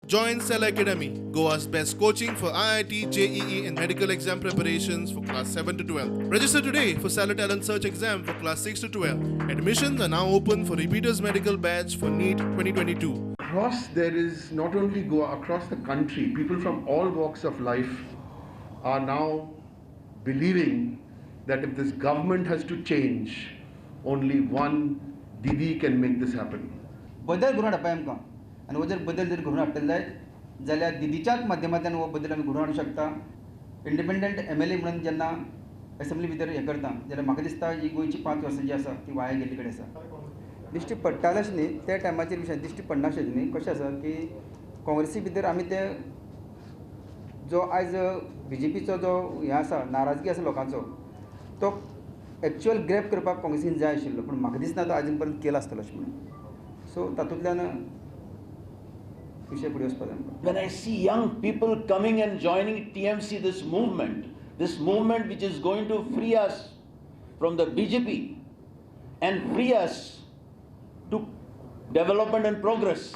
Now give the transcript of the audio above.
Join Cell Academy, Goa's best coaching for IIT, JEE, and medical exam preparations for class 7 to 12. Register today for Stellar Talent Search exam for class 6 to 12. Admissions are now open for repeaters medical batch for NEET 2022. Across there is not only Goa, across the country, people from all walks of life are now believing that if this government has to change, only one Didi can make this happen. बदल घडोवन हाडपा आमकां आनी हो जर बदल जर घडोवन हाडटले जायत जाल्यार दिदीच्याच माध्यमांतल्यान हो बदल आमी घडोवन हाडूंक शकता. इंडिपेंडंट एमएलए म्हणून जेन्ना एसेंब्ली भितर हें करता जाल्यार म्हाका दिसता ही गोंयची 5 वर्सां जी आसा ती वाया गेल्ली कडेन आसा. दिश्टी पडटालें अशें न्ही, त्या टायमाचेर विशय दिश्टी पडनाशें न्ही. कशें आसा की काँग्रेसी भितर आमी ते जो आयज बीजेपीचो जो हें आसा नाराजगी आसा लोकांचो तो एक्चुअल ग्रॅप करपाक काँग्रेसीन जाय आशिल्लो, पूण म्हाका दिसना तो आजून पर्यंत केला आसतलो अशें म्हणून. सो तातूंतल्यान विशय फुडें वचपाक जाय आमकां. When I see young people coming and joining TMC, this movement which is going to free us from the BJP and free us to development and progress.